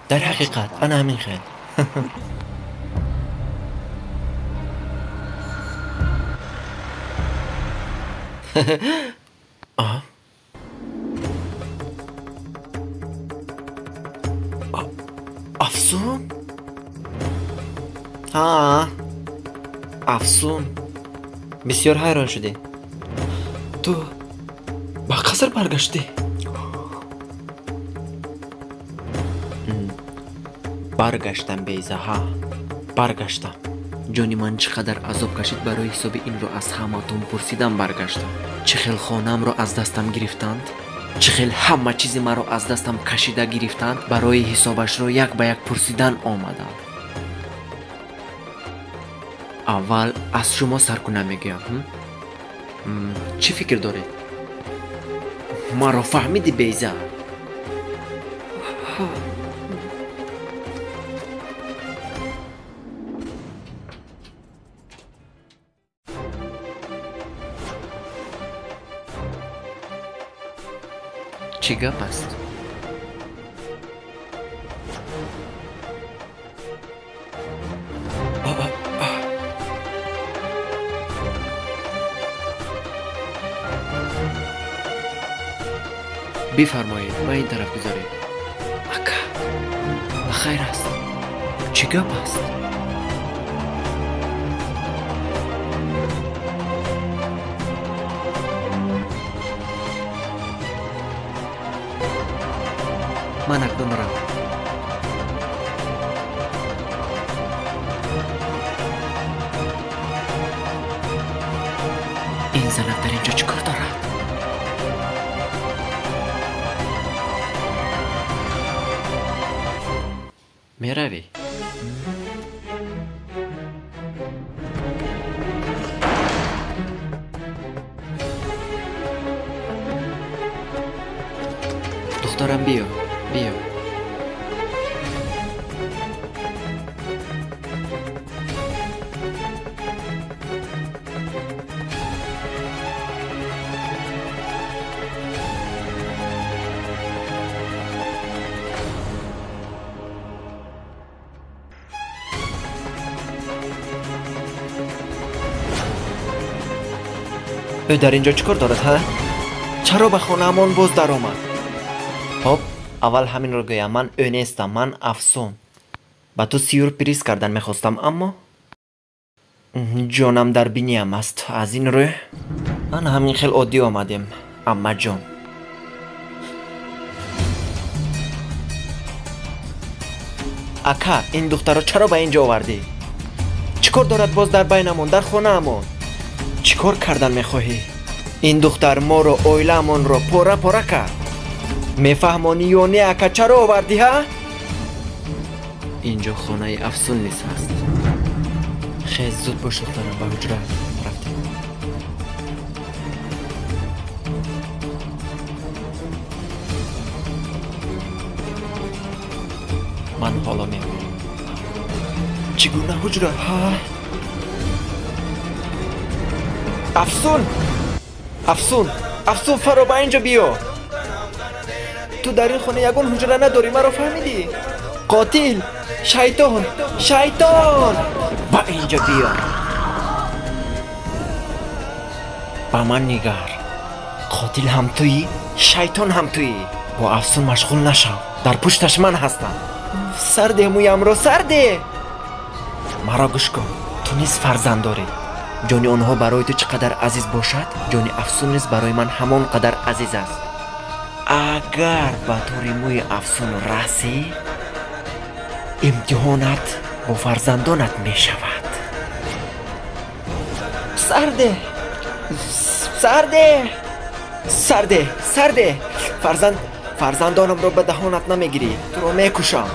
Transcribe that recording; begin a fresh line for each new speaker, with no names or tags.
Дар ҳақиқат ана ҳамин хел. Афсун? Ҳа, Афсун. Бисёр ҳайрон шудӣ. Ту ба қаср баргаштӣ? Баргаштам, Бейза, ҳа, баргаштам. Ҷони ман чӣ қадар азоб кашид, барои ҳисоби инро аз ҳаматон пурсидам баргаштам. Чӣ хел хонаамро аз дастам гирифтанд, чӣ хел ҳама чизи маро аз дастам кашида гирифтанд, барои ҳисобашро як ба як пурсидан омадам. Аввал аз шумо сар кунам мегӯям. Чӣ фикр доред? Маро фаҳмидӣ, Бейза? Чӣ гап аст? Бифармоед, ба ин тараф гузаред. Ака, ба хайр аст. Чӣ гап аст? Ман акнун равам. Ин занак дар инҷо чӣ кор дорад? Меравӣ? Духтарам, биё, биё. Ӯ дар инҷо чӣ кор дорад, ҳа? Чаро ба хонаамон боз даромад? Хоб, аввал ҳаминро гӯям, ман ӯ нестам, ман Афсун. Ба ту сюрприз кардан мехостам, аммо ҷонам дар биниям аст. Аз ин рӯ ман ҳамин хел оддӣ омадем, аммаҷон. Ака, ин духтарро чаро ба ин ҷо овардӣ? Чӣ кор дорад боз дар байнамон, дар хонаамон? Чӣ кор кардан мехоҳӣ? Ин духтар моро, оилаамонро пора пора кард. Мефаҳмонӣ ё не, ака, чаро овардӣ, ҳа? Инҷо хонаи Афсун низ ҳаст. Хез, зуд бош, духтарам, ба ҳуҷра рафтем. Ман ҳоло меоям. Чӣ гуна ҳуҷра, ҳа? Афсун! Афсун! Афсун, фаро ба инҷо биё! Ту дар ин хона ягон ҳуҷра надорӣ, маро фаҳмидӣ? Қотил! Шайтон! Шайтон! Ба инҷо биё! Ба ман нигар. Қотил ҳам туӣ, шайтон ҳам туӣ. Бо Афсун машғул нашав. Дар пушташ ман ҳастам. Сарде мӯямро, сарде! Маро гӯш кун. Ту низ фарзанд дорӣ. Ҷони онҳо барои ту чӣ қадар азиз бошад, ҷони Афсун низ барои ман ҳамон қадар азиз аст. Агар ба тори мӯи Афсун расӣ, имтиҳонат бо фарзандонат мешавад. Сарде! Сарде! Сарде! Сарде! Фарзандонамро ба даҳонат намегирӣ, туро мекушам.